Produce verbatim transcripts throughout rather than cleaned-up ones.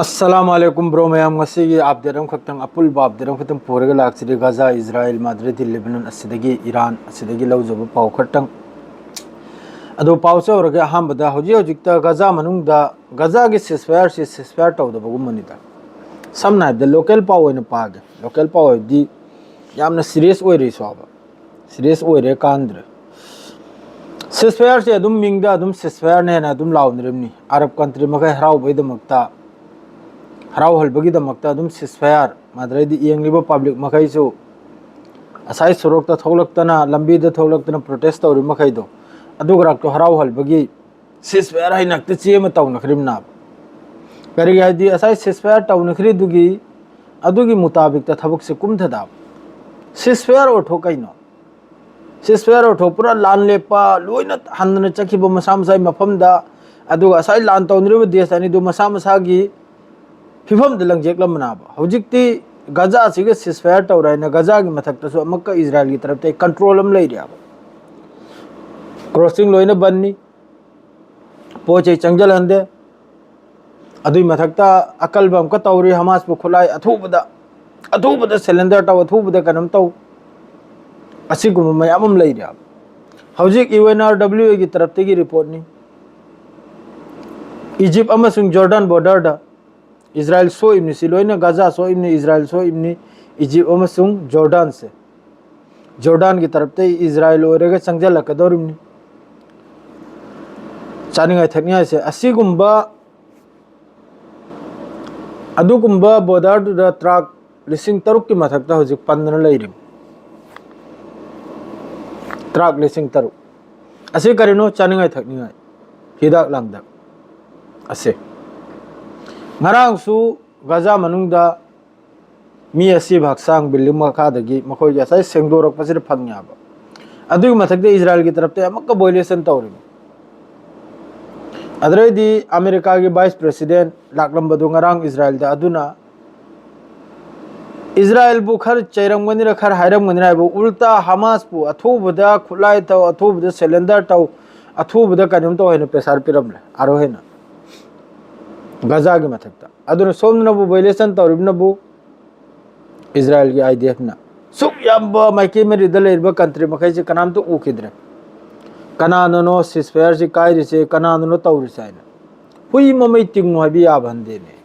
ꯑꯁꯂꯥꯝ ꯑꯂꯩꯀꯨꯝ bro ꯃꯌꯥꯝ, ꯉꯁꯤꯒꯤ update ꯑꯃꯈꯛꯇꯪ, ꯑꯄꯨꯜꯕ ꯑꯞꯗꯦꯠ ꯑꯃꯈꯛꯇꯪ ꯄꯨꯔꯒ ꯂꯥꯛꯆꯔꯤ꯫ ꯒꯖꯥ, ꯏꯖꯔꯥꯏꯜ, ꯃꯥꯗ꯭ꯔꯦꯗꯤ ꯂꯦꯕꯅꯟ, ꯑꯁꯤꯗꯒꯤ ꯏꯔꯥꯟ, ꯑꯁꯤꯗꯒꯤ ꯂꯧꯖꯕ ꯄꯥꯎ ꯈꯔꯇꯪ꯫ ꯑꯗꯨ ꯄꯥꯎꯁꯦ ꯍꯧꯔꯒꯦ꯫ ꯑꯍꯥꯟꯕꯗ, ꯍꯧꯖꯤꯛ ꯍꯧꯖꯤꯛꯇ ꯒꯖꯥ ꯃꯅꯨꯡꯗ ꯒꯖꯥꯒꯤ ꯁꯤꯁꯐꯥꯌꯔꯁꯤ ꯁꯤꯁꯐꯥꯌꯔ ꯇꯧꯗꯕꯒꯨꯝꯕꯅꯤꯗ꯫ ꯁꯝꯅ ꯍꯥꯏꯔꯕꯗ, ꯂꯣꯀꯦꯜ ꯄꯥꯎ ꯑꯣꯏꯅ ꯄꯥꯒꯦ꯫ ꯂꯣꯀꯦꯜ ꯄꯥꯎ ꯍꯥꯏꯕꯗꯤ ꯌꯥꯝꯅ ꯁꯤꯔꯤꯌꯁ ꯑꯣꯏꯔꯤꯁꯨ ꯍꯥꯏꯕ꯫ ꯁꯤꯔꯤꯌꯁ ꯑꯣꯏꯔꯦ ꯀꯥꯟꯗ꯭ꯔꯦ꯫ ꯁꯤꯁꯐꯥꯌꯔꯁꯦ ꯑꯗꯨꯝ ꯃꯤꯡꯗ ꯑꯗꯨꯝ ꯁꯤꯁꯐꯥꯌꯔꯅꯦꯅ ꯑꯗꯨꯝ ꯂꯥꯎꯅꯔꯤꯕꯅꯤ꯫ ꯑꯔꯕ ꯀꯟꯇ꯭ꯔꯤ ꯃꯈꯩ ꯍꯔꯥꯎꯕꯒꯤꯗꯃꯛꯇ, ꯍꯔꯥꯎꯍꯜꯕꯒꯤꯗꯃꯛꯇ ꯑꯗꯨꯝ ꯁꯤꯁꯐꯥꯌꯔ, ꯃꯗꯨꯗꯩꯗꯤ ꯌꯦꯡꯂꯤꯕ ꯄꯕ꯭ꯂꯤꯛ ꯃꯈꯩꯁꯨ ꯉꯁꯥꯏ ꯁꯣꯔꯣꯛꯇ ꯊꯣꯛꯂꯛꯇꯅ, ꯂꯝꯕꯤꯗ ꯊꯣꯛꯂꯛꯇꯅ ꯄ꯭ꯔꯣꯇꯦꯁ ꯇꯧꯔꯤ ꯃꯈꯩꯗꯣ, ꯑꯗꯨꯒ ꯍꯔꯥꯎꯍꯜꯕꯒꯤ ꯁꯤꯁꯐꯥꯌꯔ ꯍꯥꯏꯅ ꯍꯦꯛꯇ ꯆꯦ ꯑꯃ ꯇꯧꯅꯈ꯭ꯔꯤꯕꯅꯦꯕ꯫ ꯀꯔꯤꯒꯤ ꯍꯥꯏꯗꯤ, ꯉꯁꯥꯏ ꯁꯤꯁꯐꯥꯌꯔ ꯇꯧꯅꯈ꯭ꯔꯤꯗꯨꯒꯤ, ꯑꯗꯨꯒꯤ ꯃꯨꯇꯥꯕꯤꯛꯇ ꯊꯕꯛꯁꯦ ꯀꯨꯝꯊꯗꯕ꯫ ꯁꯤꯁꯐꯥꯌꯔ ꯑꯣꯏꯔꯊꯣꯛ ꯀꯩꯅꯣ? ꯁꯤꯁꯐꯥꯌꯔ ꯑꯣꯏꯔꯊꯣꯛ ꯄꯨꯔꯥ ꯂꯥꯟ ꯂꯦꯞꯄ ꯂꯣꯏꯅ ꯍꯟꯗꯅ ꯆꯠꯈꯤꯕ ꯃꯁꯥ ꯃꯁꯥꯒꯤ ꯃꯐꯝꯗ, ꯑꯗꯨꯒ ꯉꯁꯥꯏ ꯂꯥꯟ ꯇꯧꯅꯔꯤꯕ ꯗꯦꯁ ꯑꯅꯤꯗꯨ ꯃꯁꯥ ꯃꯁꯥꯒꯤ ꯐꯤꯕꯝꯗ ꯂꯪꯖꯦꯛꯂꯝꯕꯅꯦꯕ꯫ ꯍꯧꯖꯤꯛꯇꯤ ꯒꯖꯥꯁꯤꯒ ꯁꯤꯁꯐꯥꯌꯔ ꯇꯧꯔꯦ ꯍꯥꯏꯅ ꯒꯖꯥꯒꯤ ꯃꯊꯛꯇꯁꯨ ꯑꯃꯨꯛꯀ ꯏꯖꯔꯥꯏꯜꯒꯤ ꯇꯔꯞꯇꯒꯤ ꯀꯟꯇ꯭ꯔꯣꯜ ꯑꯃ ꯂꯩꯔꯦꯕ꯫ ꯀ꯭ꯔꯣꯁꯤꯡ ꯂꯣꯏꯅ ꯕꯟꯅꯤ, ꯄꯣꯠ ꯆꯩ ꯆꯪꯁꯤꯜꯍꯟꯗꯦ꯫ ꯑꯗꯨꯏ ꯃꯊꯛꯇ ꯑꯀꯜꯕ ꯑꯃꯨꯛꯀ ꯇꯧꯔꯤ, ꯍꯃꯥꯁꯄꯨ ꯈꯨꯠꯂꯥꯏ ꯑꯊꯨꯕꯗ, ꯑꯊꯨꯕꯗ ꯁꯦꯂꯦꯟꯗꯔ ꯇꯧ, ꯑꯊꯨꯕꯗ ꯀꯩꯅꯣꯝ ꯇꯧ꯫ ꯑꯁꯤꯒꯨꯝꯕ ꯃꯌꯥꯝ ꯑꯃ ꯂꯩꯔꯦꯕ꯫ ꯍꯧꯖꯤꯛ ꯌꯨ ꯑꯦꯟ ꯑꯥꯔ ꯗꯕ꯭ꯂꯤꯎ ꯑꯦꯒꯤ ꯇꯔꯞꯇꯒꯤ ꯔꯤꯄꯣꯔꯠꯅꯤ꯫ ꯏꯖꯤꯞ ꯑꯃꯁꯨꯡ ꯖꯣꯔꯗꯥꯟ ꯕꯣꯔꯗꯔꯗ ꯏꯖꯔꯥꯏꯜ ꯁꯣꯛꯏꯕꯅꯤ, ꯁꯤ ꯂꯣꯏꯅ ꯒꯖꯥ ꯁꯣꯛꯏꯕꯅꯤ, ꯏꯖꯔꯥꯏꯜ ꯁꯣꯛꯏꯕꯅꯤ, ꯏꯖꯤꯞ ꯑꯃꯁꯨꯡ ꯖꯣꯔꯗꯥꯟꯁꯦ꯫ ꯖꯣꯔꯗꯥꯟꯒꯤ ꯇꯔꯞꯇ ꯏꯖꯔꯥꯏꯜ ꯑꯣꯏꯔꯒ ꯆꯪꯁꯤꯜꯂꯛꯀꯗꯧꯔꯤꯕꯅꯤ꯫ ꯆꯥꯅꯤꯡꯉꯥꯏ ꯊꯛꯅꯤꯡꯉꯥꯏꯁꯦ ꯑꯁꯤꯒꯨꯝꯕ, ꯑꯗꯨꯒꯨꯝꯕ ꯕꯣꯔꯗꯔꯗꯨꯗ ꯇ꯭ꯔꯛ ꯂꯤꯁꯤꯡ ꯇꯔꯨꯛꯀꯤ ꯃꯊꯛꯇ ꯍꯧꯖꯤꯛ ꯄꯟꯗꯅ ꯂꯩꯔꯤꯕꯅꯤ꯫ ꯇ꯭ꯔꯛ ꯂꯤꯁꯤꯡ ꯇꯔꯨꯛ꯫ ꯑꯁꯤ ꯀꯔꯤꯅꯣ? ꯆꯥꯅꯤꯡꯉꯥꯏ ꯊꯛꯅꯤꯡꯉꯥꯏ, ꯍꯤꯗꯥꯛ ꯂꯥꯡꯊꯛ꯫ ꯑꯁꯦ, ꯉꯔꯥꯡꯁꯨ ꯒꯖꯥ ꯃꯅꯨꯡꯗ ꯃꯤ ꯑꯁꯤꯕ ꯍꯛꯆꯥꯡ ꯕꯤꯜꯗꯤꯡ ꯃꯈꯥꯗꯒꯤ ꯃꯈꯣꯏꯒꯤ ꯉꯁꯥꯏ ꯁꯦꯡꯗꯣꯔꯛꯄꯁꯤꯗ ꯐꯪꯉꯦꯕ꯫ ꯑꯗꯨꯒꯤ ꯃꯊꯛꯇ ꯏꯖꯔꯥꯏꯜꯒꯤ ꯇꯔꯞꯇ ꯑꯃꯨꯛꯀ ꯚꯣꯏꯂꯦꯁꯟ ꯇꯧꯔꯤꯅꯤ꯫ ꯑꯗꯨꯗꯩꯗꯤ ꯑꯃꯦꯔꯤꯀꯥꯒꯤ ꯚꯥꯏꯁ ꯄ꯭ꯔꯦꯁꯤꯗꯦꯟ ꯂꯥꯛꯂꯝꯕꯗꯨ ꯉꯔꯥꯡ ꯏꯖꯔꯥꯏꯜꯗ, ꯑꯗꯨꯅ ꯏꯖꯔꯥꯏꯜꯕꯨ ꯈꯔ ꯆꯩꯔꯝꯒꯅꯤꯔ ꯈꯔ ꯍꯥꯏꯔꯝꯒꯅꯤꯔ ꯍꯥꯏꯕ, ꯎꯜꯇꯥ ꯍꯃꯥꯁꯄꯨ ꯑꯊꯨꯕꯗ ꯈꯨꯠꯂꯥꯏ ꯇꯧ, ꯑꯊꯨꯕꯗ ꯁꯦꯂꯦꯟꯗꯔ ꯇꯧ, ꯑꯊꯨꯕꯗ ꯀꯩꯅꯣꯝ ꯇꯧ ꯍꯥꯏꯅ ꯄ꯭ꯔꯦꯁꯥꯔ ꯄꯤꯔꯝꯂꯦ ꯑꯥꯔꯣ ꯍꯦꯟꯅ꯫ ꯒꯖꯥꯒꯤ ꯃꯊꯛꯇ꯫ ꯑꯗꯨꯅ ꯁꯣꯝꯗꯅꯕꯨ violation ꯇꯧꯔꯤꯕꯅꯕꯨ ꯏꯖꯔꯥꯏꯜꯒꯤ IDF ꯅ꯫ ꯁꯨꯛ ꯌꯥꯝꯕ ꯃꯥꯏꯀꯩ ꯃꯔꯤꯗ ꯂꯩꯔꯤꯕ country ꯃꯈꯩꯁꯦ ꯀꯅꯥꯝꯇ ꯎꯈꯤꯗ꯭ꯔꯦ꯫ ꯀꯅꯥꯅꯅꯣ ceasefire ꯁꯤ ꯀꯥꯏꯔꯤꯁꯦ, ꯀꯅꯥꯅꯅꯣ ꯇꯧꯔꯤꯁꯦ ꯍꯥꯏꯅ꯫ ꯍꯨꯏ ꯃꯃꯩ ꯇꯤꯡꯉꯨ ꯍꯥꯏꯕ ꯌꯥꯕ ꯍꯟꯗꯦꯅꯦ꯫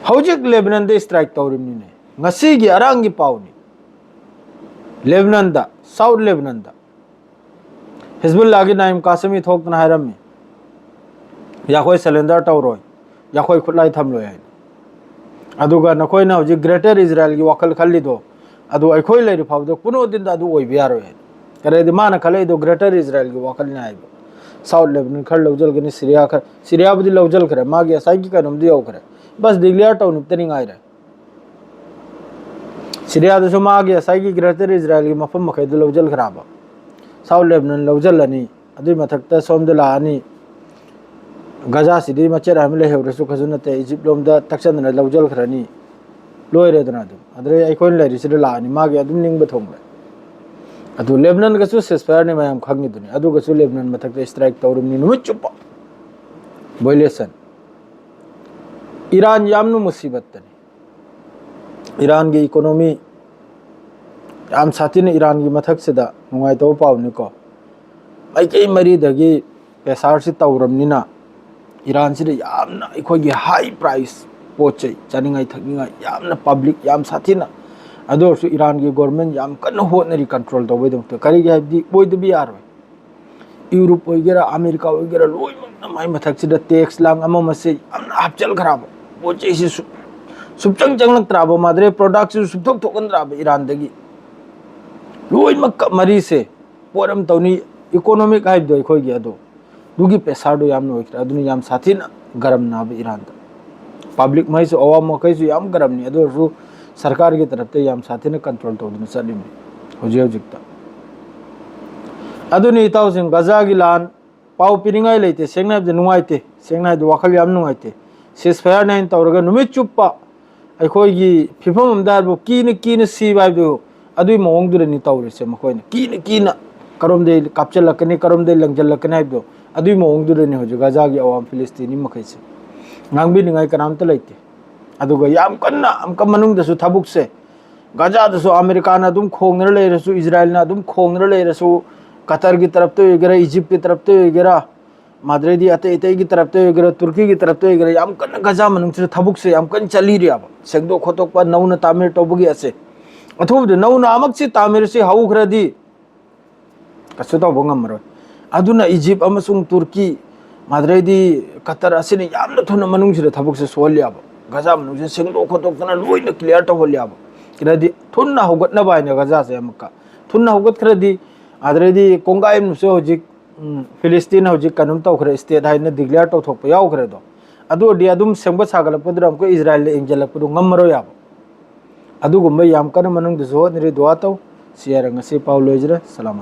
ꯍꯧꯖꯤꯛ ꯂꯦꯕꯅꯟꯗ strike ꯇꯧꯔꯤꯕꯅꯤꯅꯦ꯫ ꯉꯁꯤꯒꯤ ꯑꯔꯥꯡꯒꯤ ꯄꯥꯎꯅꯤ꯫ ꯂꯦꯕꯅꯟꯗ, South ꯂꯦꯕꯅꯟꯗ꯫ ꯍꯤꯖꯕꯨꯜꯂꯥꯒꯤ ꯅꯥꯏꯝ ꯀꯥꯁꯃꯤ ꯊꯣꯛꯇꯅ ꯍꯥꯏꯔꯝꯃꯤ, "ꯌꯥꯈꯣꯏ surrender ꯇꯧꯔꯣꯏ, ꯌꯥꯈꯣꯏ ꯈꯨꯠꯂꯥꯏ ꯊꯝꯂꯣꯏ" ꯍꯥꯏꯅ꯫ ꯑꯗꯨꯒ ꯅꯈꯣꯏꯅ ꯍꯧꯖꯤꯛ Greater Israel ꯒꯤ ꯋꯥꯈꯜ ꯈꯜꯂꯤꯗꯣ, ꯑꯗꯨ ꯑꯩꯈꯣꯏ ꯂꯩꯔꯤ ꯐꯥꯎꯕꯗ ꯀꯨꯅꯣꯗꯤꯟꯗ ꯑꯗꯨ ꯑꯣꯏꯕ ꯌꯥꯔꯣꯏ ꯍꯥꯏꯅ꯫ ꯀꯔꯤꯗꯤ ꯃꯥꯅ ꯈꯜꯂꯛꯏꯗꯣ Greater Israel ꯒꯤ ꯋꯥꯈꯜꯅꯤ ꯍꯥꯏꯕ꯫ South Lebanon ꯈꯔ ꯂꯧꯖꯜꯒꯅꯤ, ꯁꯤꯔꯤꯌꯥ ꯈꯔ, ꯁꯤꯔꯤꯌꯥꯕꯨꯗꯤ ꯂꯧꯖꯜꯈ꯭ꯔꯦ, ꯃꯥꯒꯤ ꯉꯁꯥꯏꯒꯤ ꯀꯩꯅꯣꯝꯗꯤ ꯌꯧꯈ꯭ꯔꯦ꯫ ꯕꯁ declare ꯇꯧꯅꯕꯇꯅꯤ ꯉꯥꯏꯔꯦ꯫ ꯁꯤꯔꯤꯌꯥꯗꯁꯨ ꯃꯥꯒꯤ ꯉꯁꯥꯏꯒꯤ Greater Israel ꯒꯤ ꯃꯐꯝ ꯃꯈꯩꯗꯨ ꯂꯧꯖꯜꯈ꯭ꯔꯕ꯫ South Lebanon ꯂꯧꯖꯜꯂꯅꯤ, ꯑꯗꯨꯏ ꯃꯊꯛꯇ ꯁꯣꯝꯗ ꯂꯥꯛꯑꯅꯤ꯫ ꯒꯖꯥꯁꯤꯗꯤ ꯃꯆꯦꯠ ꯑꯃ ꯂꯩꯍꯧꯔꯁꯨ ꯀꯩꯁꯨ ꯅꯠꯇꯦ, ꯏꯖꯤꯞ ꯂꯣꯝꯗ ꯇꯛꯁꯟꯗꯅ ꯂꯧꯖꯜꯈ꯭ꯔꯅꯤ꯫ ꯂꯣꯏꯔꯦꯗꯅ ꯑꯗꯨꯝ꯫ ꯑꯗꯨꯗꯩ ꯑꯩꯈꯣꯏꯅ ꯂꯩꯔꯤꯁꯤꯗ ꯂꯥꯛꯑꯅꯤ, ꯃꯥꯒꯤ ꯑꯗꯨꯝ ꯅꯤꯡꯕ ꯊꯨꯡꯂꯦ꯫ ꯑꯗꯨ ꯂꯦꯕꯅꯟꯒꯁꯨ ceasefire ꯅꯤ ꯃꯌꯥꯝ ꯈꯪꯉꯤꯗꯨꯅꯤ, ꯑꯗꯨꯒꯁꯨ ꯂꯦꯕꯅꯟ ꯃꯊꯛꯇ strike ꯇꯧꯔꯤꯕꯅꯤ ꯅꯨꯃꯤꯠ ꯆꯨꯞꯄ꯫ Violation꯫ ꯏꯔꯥꯟ ꯌꯥꯝꯅ ꯃꯨꯁꯤꯕꯠꯇꯅꯤ꯫ ꯏꯔꯥꯟꯒꯤ economy ꯌꯥꯝ ꯁꯥꯊꯤꯅ ꯏꯔꯥꯟꯒꯤ ꯃꯊꯛꯁꯤꯗ ꯅꯨꯡꯉꯥꯏꯇꯕ ꯄꯥꯎꯅꯤꯀꯣ꯫ ꯃꯥꯏꯀꯩ ꯃꯔꯤꯗꯒꯤ pressure ꯁꯤ ꯇꯧꯔꯕꯅꯤꯅ ꯏꯔꯥꯟꯁꯤꯗ ꯌꯥꯝꯅ ꯑꯩꯈꯣꯏꯒꯤ high price ꯄꯣꯠ ꯆꯩ ꯆꯥꯅꯤꯡꯉꯥꯏ ꯊꯛꯅꯤꯡꯉꯥꯏ ꯌꯥꯝꯅ public ꯌꯥꯝ ꯁꯥꯊꯤꯅ꯫ ꯑꯗꯨ ꯑꯣꯏꯔꯁꯨ ꯏꯔꯥꯟꯒꯤ government ꯌꯥꯝ ꯀꯟꯅ ꯍꯣꯠꯅꯔꯤ control ꯇꯧꯕꯒꯤꯗꯃꯛꯇ꯫ ꯀꯔꯤꯒꯤ ꯍꯥꯏꯕꯗꯤ ꯑꯣꯏꯗꯕ ꯌꯥꯔꯣꯏ꯫ ꯌꯨꯔꯣꯞ ꯑꯣꯏꯒꯦꯔꯥ, ꯑꯃꯦꯔꯤꯀꯥ ꯑꯣꯏꯒꯦꯔꯥ, ꯂꯣꯏꯅꯃꯛꯅ ꯃꯥꯏ ꯃꯊꯛꯁꯤꯗ tax ꯂꯥꯡ ꯑꯃ ꯑꯃꯁꯦ ꯌꯥꯝꯅ ꯍꯥꯞꯆꯤꯟꯈ꯭ꯔꯕ꯫ ꯄꯣꯠ ꯆꯩꯁꯤ ꯁꯨ-, ꯁꯨꯞꯆꯪ ꯆꯪꯂꯛꯇ꯭ꯔꯕ, ꯃꯥꯗ꯭ꯔꯦ product ꯁꯤꯁꯨ ꯁꯨꯞꯊꯣꯛ ꯊꯣꯛꯍꯟꯗ꯭ꯔꯕ ꯏꯔꯥꯟꯗꯒꯤ꯫ ꯂꯣꯏꯅꯃꯛ ꯃꯔꯤꯁꯦ ꯄꯣꯠ ꯑꯃ ꯇꯧꯅꯤ, economic ꯍꯥꯏꯕꯗꯣ ꯑꯩꯈꯣꯏꯒꯤ ꯑꯗꯣ, ꯑꯗꯨꯒꯤ pressure ꯗꯣ ꯌꯥꯝꯅ ꯑꯣꯏꯈ꯭ꯔꯦ꯫ ꯑꯗꯨꯅ ꯌꯥꯝ ꯁꯥꯊꯤꯅ ꯒꯔꯝ ꯅꯥꯕ ꯏꯔꯥꯟꯗ꯫ Public ꯃꯈꯩꯁꯨ, ꯑꯋꯥꯡ ꯃꯈꯩꯁꯨ ꯌꯥꯝ ꯒꯔꯝꯅꯤ, ꯑꯗꯨ ꯑꯣꯏꯔꯁꯨ ꯁꯔꯀꯥꯔꯒꯤ ꯇꯔꯞꯇ ꯌꯥꯝ ꯁꯥꯊꯤꯅ control ꯇꯧꯗꯨꯅ ꯆꯠꯂꯤꯕꯅꯤ ꯍꯧꯖꯤꯛ ꯍꯧꯖꯤꯛꯇ꯫ ꯑꯗꯨꯅꯤ ꯏꯇꯥꯎꯁꯤꯡ, ꯒꯖꯥꯒꯤ ꯂꯥꯟ ꯄꯥꯎ ꯄꯤꯅꯤꯡꯉꯥꯏ ꯂꯩꯇꯦ꯫ ꯁꯦꯡꯅ ꯍꯥꯏꯕꯗ ꯅꯨꯡꯉꯥꯏꯇꯦ, ꯁꯦꯡꯅ ꯍꯥꯏꯕꯗ ꯋꯥꯈꯜ ꯌꯥꯝ ꯅꯨꯡꯉꯥꯏꯇꯦ꯫ Ceasefire ꯅꯦ ꯍꯥꯏꯅ ꯇꯧꯔꯒ ꯅꯨꯃꯤꯠ ꯆꯨꯞꯄ ꯑꯩꯈꯣꯏꯒꯤ ꯐꯤꯕꯝ ꯑꯃꯗ ꯍꯥꯏꯕꯨ ꯀꯤꯅ ꯀꯤꯅ ꯁꯤꯕ ꯍꯥꯏꯕꯗꯨ, ꯑꯗꯨꯒꯤ ꯃꯑꯣꯡꯗꯨꯗꯅꯤ ꯇꯧꯔꯤꯁꯦ ꯃꯈꯣꯏꯅ꯫ ꯀꯤꯅ ꯀꯤꯅ ꯀꯔꯣꯝꯗꯩ ꯀꯥꯞꯆꯜꯂꯛꯀꯅꯤ, ꯀꯔꯣꯝꯗꯩ ꯂꯪꯖꯜꯂꯛꯀꯅꯤ ꯍꯥꯏꯕꯗꯣ, ꯑꯗꯨꯒꯤ ꯃꯑꯣꯡꯗꯨꯗꯅꯤ ꯍꯧꯖꯤꯛ ꯒꯖꯥꯒꯤ ꯑꯋꯥꯝ ꯐꯤꯂꯤꯁꯇꯤꯅꯤ ꯃꯈꯩꯁꯦ꯫ ꯉꯥꯡꯕꯤꯅꯤꯡꯉꯥꯏ ꯀꯅꯥꯝꯇ ꯂꯩꯇꯦ꯫ ꯑꯗꯨꯒ ꯌꯥꯝ ꯀꯟꯅ ꯑꯃꯨꯛꯀ ꯃꯅꯨꯡꯗꯁꯨ ꯊꯕꯛꯁꯦ, ꯒꯖꯥꯗꯁꯨ ꯑꯃꯦꯔꯤꯀꯥꯅ ꯑꯗꯨꯝ ꯈꯣꯡꯗꯅ ꯂꯩꯔꯁꯨ, ꯏꯖꯔꯥꯏꯜꯅ ꯑꯗꯨꯝ ꯈꯣꯡꯗꯅ ꯂꯩꯔꯁꯨ, ꯀꯇꯔꯒꯤ ꯇꯔꯞꯇ ꯑꯣꯏꯒꯦꯔꯥ, ꯏꯖꯤꯞꯀꯤ ꯇꯔꯞꯇ ꯑꯣꯏꯒꯦꯔꯥ, ꯃꯗꯨꯗꯩꯗꯤ ꯑꯇꯩ ꯑꯇꯩꯒꯤ ꯇꯔꯞꯇ ꯑꯣꯏꯒꯦꯔꯥ, ꯇꯨꯔꯀꯤꯒꯤ ꯇꯔꯞꯇ ꯑꯣꯏꯒꯦꯔꯥ, ꯌꯥꯝ ꯀꯟꯅ ꯒꯖꯥ ꯃꯅꯨꯡꯁꯤꯗ ꯊꯕꯛꯁꯦ ꯌꯥꯝ ꯀꯟꯅ ꯆꯠꯂꯤꯔꯤꯑꯕ, ꯁꯦꯡꯗꯣꯛ ꯈꯣꯠꯇꯣꯛꯄ, ꯅꯧꯅ ꯇꯥꯃꯤꯔ ꯇꯧꯕꯒꯤ ꯑꯁꯦ꯫ ꯑꯊꯨꯕꯗ ꯅꯧꯅ ꯑꯃꯛꯁꯤ ꯇꯥꯃꯤꯔꯁꯤ ꯍꯧꯈ꯭ꯔꯗꯤ ꯀꯩꯁꯨ ꯇꯧꯕ ꯉꯝꯃꯔꯣꯏ꯫ ꯑꯗꯨꯅ ꯏꯖꯤꯞ ꯑꯃꯁꯨꯡ ꯇꯨꯔꯀꯤ, ꯃꯗꯨꯗꯩꯗꯤ ꯀꯇꯔ ꯑꯁꯤꯅ ꯌꯥꯝꯅ ꯊꯨꯅ ꯃꯅꯨꯡꯁꯤꯗ ꯊꯕꯛꯁꯦ ꯁꯨꯍꯜꯂꯤꯑꯕ, ꯒꯖꯥ ꯃꯅꯨꯡꯁꯤꯗ ꯁꯦꯡꯗꯣꯛ ꯈꯣꯠꯇꯣꯛꯇꯅ ꯂꯣꯏꯅ ꯀ꯭ꯂꯤꯌꯥꯔ ꯇꯧꯍꯜꯂꯤꯑꯕ꯫ ꯀꯩꯅꯣꯗꯤ ꯊꯨꯅ ꯍꯧꯒꯠꯅꯕ ꯍꯥꯏꯅ ꯒꯖꯥꯁꯦ ꯑꯃꯨꯛꯀ ꯊꯨꯅ ꯍꯧꯒꯠꯈ꯭ꯔꯗꯤ, ꯑꯗꯨꯗꯩꯗꯤ ꯀꯣꯡꯒꯥꯏ ꯑꯃꯁꯨ ꯍꯧꯖꯤꯛ, ꯎꯝ, ꯐꯤꯂꯤꯁꯇꯤꯟ ꯍꯧꯖꯤꯛ ꯀꯩꯅꯣꯝ ꯇꯧꯈ꯭ꯔꯦ, ꯁ꯭ꯇꯦꯠ ꯍꯥꯏꯅ ꯗꯤꯀ꯭ꯂꯤꯌꯥꯔ ꯇꯧꯊꯣꯛꯄ ꯌꯥꯎꯈ꯭ꯔꯦ꯫ ꯑꯗꯣ ꯑꯗꯨ ꯑꯣꯏꯔꯗꯤ ꯑꯗꯨꯝ ꯁꯦꯝꯒꯠ ꯁꯥꯒꯠꯂꯛꯄꯗꯨꯗ ꯑꯃꯨꯛꯀ ꯏꯖꯔꯥꯏꯜꯅ ꯌꯦꯡꯁꯤꯜꯂꯛꯄꯗꯣ ꯉꯝꯃꯔꯣꯏ ꯌꯥꯕ꯫ ꯑꯗꯨꯒꯨꯝꯕ ꯌꯥꯝ ꯀꯟꯅ ꯃꯅꯨꯡꯗꯁꯨ ꯍꯣꯠꯅꯔꯤ꯫ ꯗꯨꯋꯥ ꯇꯧ꯫ ꯁꯤ ꯍꯥꯏꯔ ꯉꯁꯤ ꯄꯥꯎ ꯂꯣꯏꯖꯔꯦ꯫ ꯁꯂꯥꯝ꯫